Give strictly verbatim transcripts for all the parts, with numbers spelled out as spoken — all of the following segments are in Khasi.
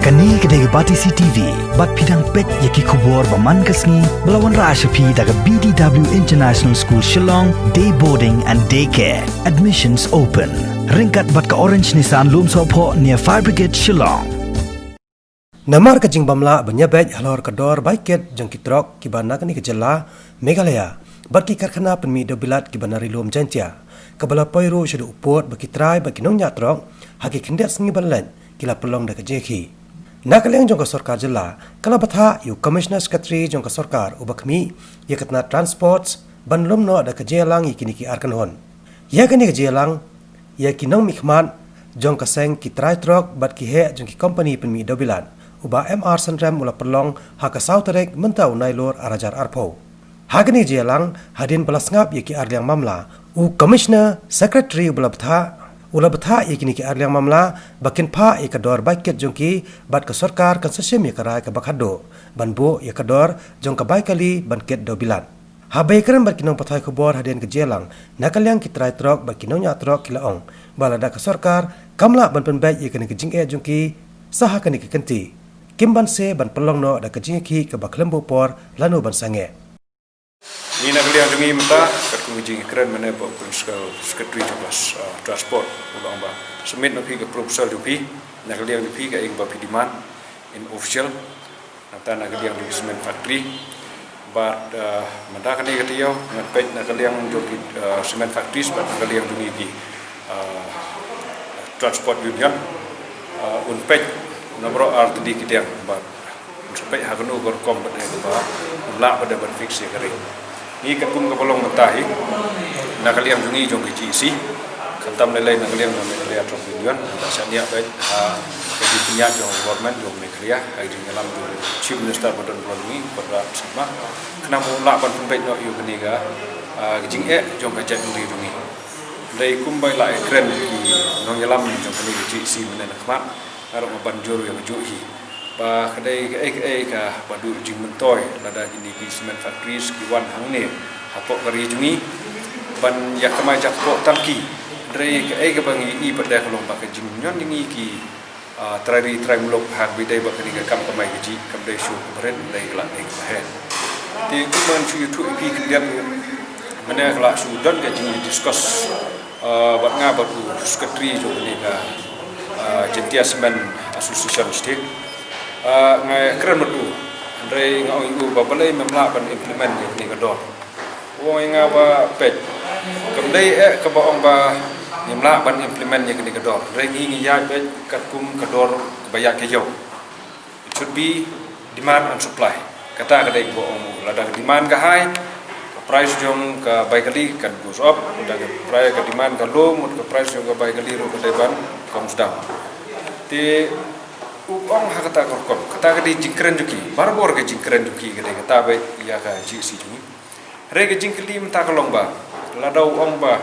Kane ka dei ka Batesi T V, bad phi dang peit ïa ki khubor ba man ka sngi, ba la wanrah sha phi da ka B D W International School Shillong, Day Boarding and Day Care. Admissions open. Ryngkat bad ka Orange Nissan Lumsohphoh near Fire Brigade Shillong. Namar ka jingbym lah ban ïabeit halor ka dor bai kit jong ki trok kiba na kane ka jylla Meghalaya, bad ki karkhana pynmih dewbilat kiba na Ri Lum Jaiñtia, kaba la poi ruh shaduh u pud ba ki trai bad ki nongñiah trok ha ki khyndiat sngi ban leit ki la pynlong da ka jingïakhih. Na ka liang jong ka sorkar jylla, ka la bthah ïa u Commissioner Secretary jong ka sorkar uba khmih ïa ka tnat Transports ban lum noh da ka jingïalang ïa kine ki ar kynhun. Ïa kane ka jingïalang ïa ki nongmihkhmat jong ka seng ki trai trok bad ki heh jong ki kompani pynmih dewbilat, u Bah M R Synrem u la pynlong ha ka saw tarik mynta u Nailur ar hajar arphew. Ha kane ka jingïalang, hadien ba la sngap ïa ki arliang mamla, u Commissioner Secretary uba la bthah, u la bthah ïa kine ki arliang mamla ba kin phah ïa ka dor bai kit jong ki, bad ka sorkar kan sa shim ïa ka rai kaba khadduh ban buh ïa ka dor jong ka bai kali ban kit dewbilat. Haba ïakren bad ki nongpathai khubor hadien ka jingïalang, na ka liang ki trai trok bad ki nongñiah trok ki la ong ba lada ka sorkar kam lah ban pynbeit ïa kane ka jingeh jong ki sha kane ka kynti, kim banse ban pynlong noh da ka jingïakhih kaba khlem buh por lano ban sangeh. Ngi na ka liang jong ngi mynta, katkum ka jingïakren mynne bad u Principal Secretary jong ka, uh, Transport, u la ong ba submit noh phi ka proposal jong phi, na ka liang jong phi kaei kaba phi demand in official, nangta na ka liang jong ki cement factory. Bad, uh, mynta kane ka taïew ngan peit na ka liang jong ki, uh, cement factories bad na ka liang jong ngi ki, uh, Transport Union, uh, un peit na baroh ar tylli ki dieng bad un sa peit ha kano ka rukom bad eh kaba un lah bad eh ban fix ïa ka rate. Ngi katkum kaba long mynta hi, na ka liang jong ngi jong ka G E C, khamtam lei lei na ka liang jong Meghalaya Truck Union, ngi la shaniah beit ha ka jingpynïaid jong ka government jong Meghalaya, ha ka jingïalam jong u Chief Minister ba don burom jong ngi, Conrad Sangma, khnang ba un lah ban pynbeit noh ïa kane ka, ah, ka jingeh jong ka jaitbynriew jong ngi. Dei kumba la ïakren ki nongïalam jong kane ka G E C mynne na khmat, nga ruh nga ban jur ïa kajuh hi ba ka dei kaei kaei kaba duh jingmyntoi lada kine ki cement factories ki wan hangne hapoh ka ri jong ngi ban ïa kamai jakpoh tang ki. Hynrei kaei kaba ngi i pat de ka long ba ka jingñion jong ngi ki, ah, trai ri trai muluk ha kaba dei ba kane ka kam kamai kajih kam dei shuh kaba rit, dei ka la dei kaba heh. Te kumba ngan shu ïathuh ïa phi khyndiat, mynne ka la shu don ka jingdiscuss, ah, bad nga bad u secretary jong kane ka, ah, Jaintia Cement Association State. Ah, nga ïakren bad u, hynrei nga ong ïa u ba balei mem lah ban implement ïa kane ka dor. U ong ïa nga ba peit, kam dei eh kaba ong ba ngim lah ban implement ïa kane ka dor, hynrei ngi ngi ïaid beit katkum ka dor kaba ïaid ka ïew. It should be demand and supply. Kata ka dei kaba ong u. Lada ka demand ka high, ka price jong ka bai kali kan goes up. Lada ka price, ka demand ka low, mut ka price jong ka bai kali ruh ka dei ban comes down. Te u ong ha kata ka rukom, kata ka dei jingkren jong ki, barabor ka jingkren jong ki ka dei kata beit ïa ka G E C jong ngi. Hynrei ka jingkylli mynta ka long ba lada u ong ba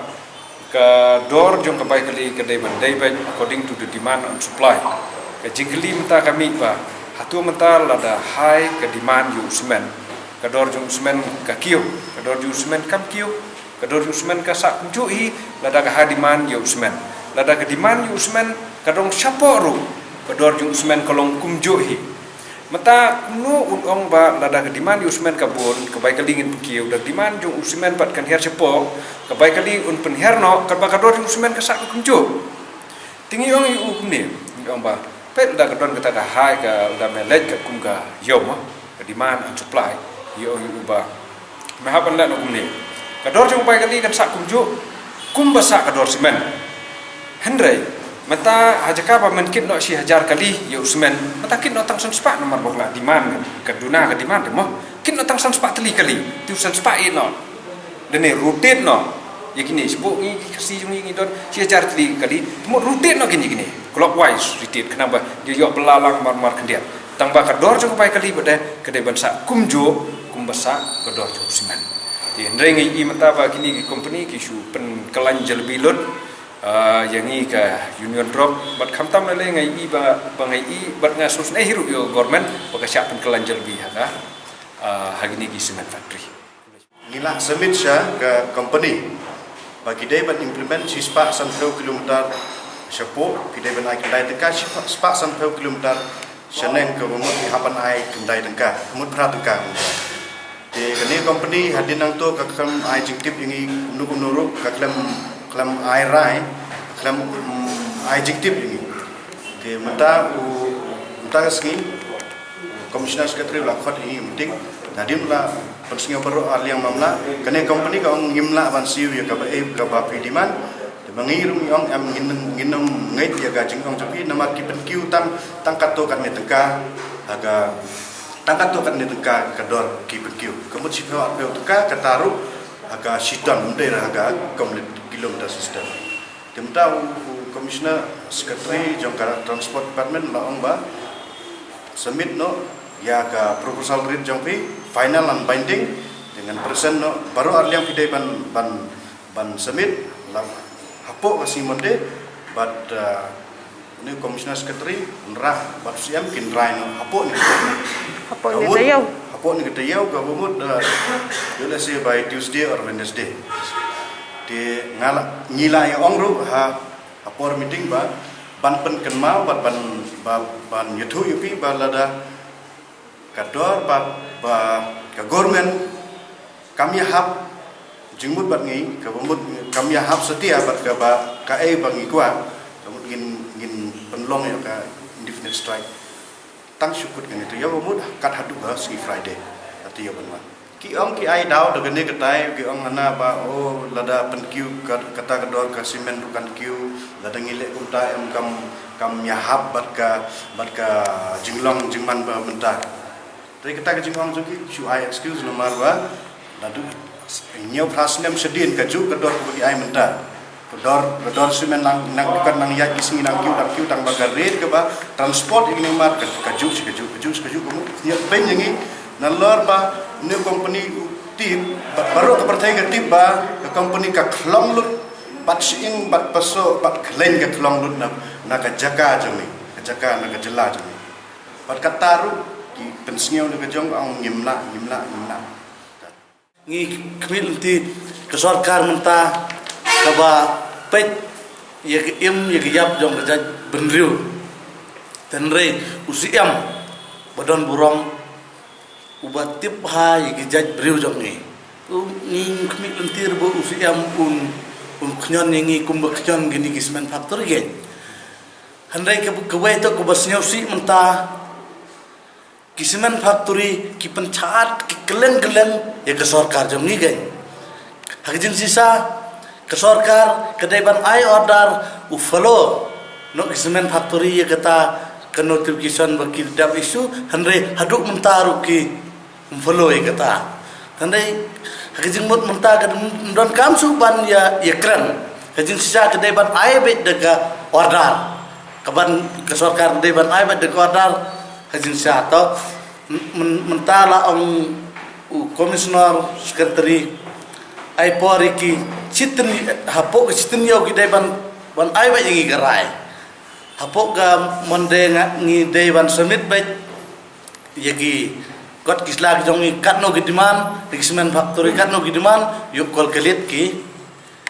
ka dor jong ka bai kali ka dei ban dei beit according to the demand and supply. Ka jingkylli mynta ka mih ba hato mynta lada high ka demand ïa u cement, ka dor jong u cement ka kiew, ka dor jong u cement kam kiew, ka dor jong u cement ka sah kumjuh hi lada ka high demand ïa u cement. Lada ka demand ïa u cement ka dang shapoh ruh, ka dor jong u cement ka long kumjuh hi. Mynta kumno un ong ba lada ka demand ïa u cement ka bun, ka bai kali ngin pynkiew, da demand jong u cement pat kan hiar shapoh, ka bai kali un pynhiar noh, katba ka dor jong u cement ka sah kumjuh. Te ngi ong ïa u kumne, ngi ong ba peit lada ka don kata ka high, ka lada me leit katkum ka ïew mo, ka demand and supply, ngi ong ïa u ba me hap ban leh noh kumne. Ka dor jong u bai kali kan sah kumjuh kumba sah ka dor cement. Hynrei mynta ha jaka ba men kit noh shi hajar kali ïa u cement, mynta kit noh tang san spah namar ba ka la demand, ka duna ka demand mo. Kit noh tang san spah tylli kali, tu san spah ïa noh. Lane rotate noh ïa kine, shu buh ngi ki Khasi jong ngi ngi don shi hajar tylli kali, mo rotate noh kine kine clockwise rotate, khnang ba ïa ïoh bylla lang mar mar khyndiat. Tang ba ka dor jong ka bai kali ba dei ka dei ban sah kumjuh kumba sah ka dor jong u cement. Te hynrei ngi i mynta ba kine ki company ki shu pynkylla jalebi lut, ah, ïa ngi ka Union Truck, bad khamtam lei lei nga i ba, ba nga i bad nga sngewsynei hi ruh ïa ka government ba ka shah pynkylla jalebi ha ka, ah, ha kine ki cement factory. Ngi la submit sha ka company ba ki dei ban implement shi spah sanphew kilometer shapoh, ki dei ban ai khyndai tyngka shi spah sanphew kilometer Shaneng kaba mut ki hap ban ai khyndai tyngka, ka mut phra tyngka. Te kane company hadien nangto ka khlem ai jingtip ïa ngi kumno kumno ruh, ka khlem, khlem ai rai, khlem, mm, ai jingtip ïa ngi. Te mynta u, mynta ka sngi, Commissioner Secretary u la khot ïa ngi meeting, hadien la pynsngew baroh ar liang mamla, kane company ka ong ngim lah ban siew ïa kaba, eh, kaba phi demand, Te ba ngi ruh ngi ong em ngin, ngin ym ngeit ïa ka jingong jong phi namar ki pynkiew tang, tang katto katne tyngka, ha ka, tang katto katne tyngka ka dor ki pynkiew. Ka mut shiphew arphew tyngka kata ruh ha ka shiton, ym dei ha ka complete kilometer system. Te mynta u, u Commissioner Secretary jong ka Transport Department la ong ba submit noh ïa ka proposal rate jong phi, final and binding, te ngan present noh baroh ar liang phi dei ban, ban ban submit la hapoh ka sngi Monday, bad, uh, une u Commissioner Secretary, Nrah bad C M kin rai noh hapoh ne. Hapoh ne ka taïew. Hapoh ne ka taïew, kaba mut, uh, let's say by Tuesday or Wednesday. Te nga la, ngi la ïa ong ruh ha, ha por meeting ba ban pynkynmaw bad ban, ba, ban ïathuh ïa phi ba lada ka dor ba, ba ka government kam ïahap jingmut bad ngi, kaba mut kam ïahap satia bad kaba kaei ba ngi kwah, ka mut ngin, ngin pynlong ïa ka indefinite strike. Tang shu kut kane te ïa ba mut kat haduh ba sngi Friday. Ati ïa ban wan. Ki ong ki ai daw da kane katai, ki ong hana ba, oh, lada pynkiew ka, kata ka dor ka simen ruh kan kiew, lada ngi leh kumta em kam, kam ïahap bad ka, bad ka jinglong jingman ba mynta. Te kata ka jingong jong ki shu ai excuse namar ba naduh hynñiew phra snem shadien kajuh ka dor kaba ki ai mynta. Ka dor, ka dor simen nang, nang, kan nang ïaid ki sngi nang kiew, nang kiew tang ba ka rate kaba transport ïa ki namar ka, kajuh shi kajuh, kajuh shi kajuh, ka mut ïa pyn ïa ngi nalor ba une u company u tip, ba, baroh ka pyrthei ka tip ba ka company ka khlong lut bad shyieng bad paso bad khlaiñ ka khlong lut na, na ka jaka jong ngi, ka jaka na ka jylla jong ngi. Bad kata ruh ki pynsngew na ka jong ka ong ngim lah, ngim lah, ngim lah. Ngi khmih lynti ka sorkar mynta kaba peit ïa ka im ïa ka ïap jong ka jaitbynriew. Hynrei u C M ba don burom uba tip ha ïa ka jaitbynriew jong ngi. U ngi khmih lynti ba u C M un, un khñion ïa ngi kumba khñion kine ki cement factory kein. Hynrei ka, kawei to kaba sngewsih mynta, ki cement factory ki pynchaad ki kylleng kylleng ïa ka sorkar jong ngi kein. Ha ka jingshisha ka sorkar ka dei ban ai order u follow noh ki cement factory ïa kata ka notification ba ki dep issue, hynrei haduh mynta ruh kim follow ïa kata. Hynrei ha ka jingmut mynta ka don kam shuh ban ïa, ïa kren. Ka jingshisha ka dei ban ai beit da ka order. Ka ban ka sorkar ka dei ban ai beit da ka order. Ha jingshisha to, myn-, myn-, mynta la ong u Commissioner Secretary ai por ïa ki shiteng, hapoh ki shiteng ïew ki dei ban, ban ai beit ïa ngi ka rai. Hapoh ka Monday nga ngi dei ban submit beit ïa ki kot ki sla ki jong ngi katno ki demand, ïa ki cement factory katno ki demand, ïoh calculate ki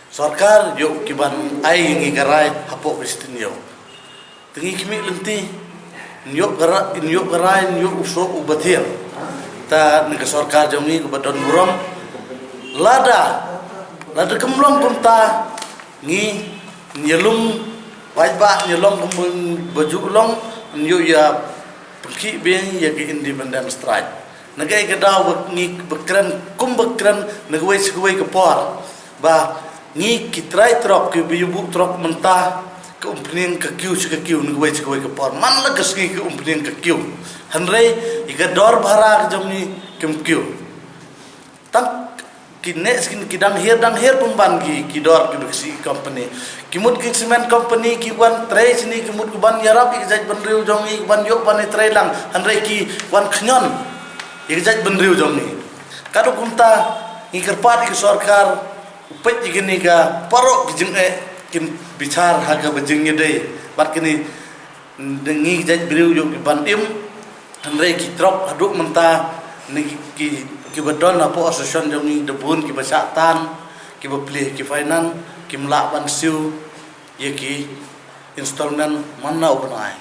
sorkar, ïoh ki ban ai ïa ngi ka rai hapoh ka shiteng ïew. Te ngi khmih lynti, ïoh ka ra-, ïoh ka rai, ïoh u soh uba thiang. Ta na ka sorkar jong ngi kaba don burom. Lada, lada kam long kumta, ngi, ngi ïalum, paidbah, ngi long kumba, ba ju long, ngi ïoh ïa pynkhih biang ïa ka independent strike. Na kaei ka daw ba ngi ba kren, kumba kren, na kawei sa kawei ka por. Ba ngi ki trai trok, kiba ïa buh trok mynta, ka umphniang ka kiew sha ka kiew, na kawei sha kawei ka por. Man la ka sngi ka umphniang ka kiew. Hynrei ïa ka dor bhara ka jong ngi kim kiew. Tang ki neh skin ki dang hiar, dang hiar pynban ki, ki dor kiba ki company. Ki mut ki cement company ki wan trei shane, ki mut ki ban ïarap ïa ka jaitbynriew jong ngi, ki ban ïoh ban ïa trei lang. Hynrei ki wan khñion ïa ka jaitbynriew jong ngi. Katno kumta ngi kyrpad ïa ka sorkar u peit ïa kine ka baroh ki jingeh kin bichar ha kaba jingïadei bad kine, ngi ki jaitbynriew ïoh ki ban im. Hynrei ki trok haduh mynta ne ki, ki, kiba don hapoh association jong ngi da bun kiba shah tan, kiba plie ki finance, kim lah ban siew ïa ki installment man la u bnai.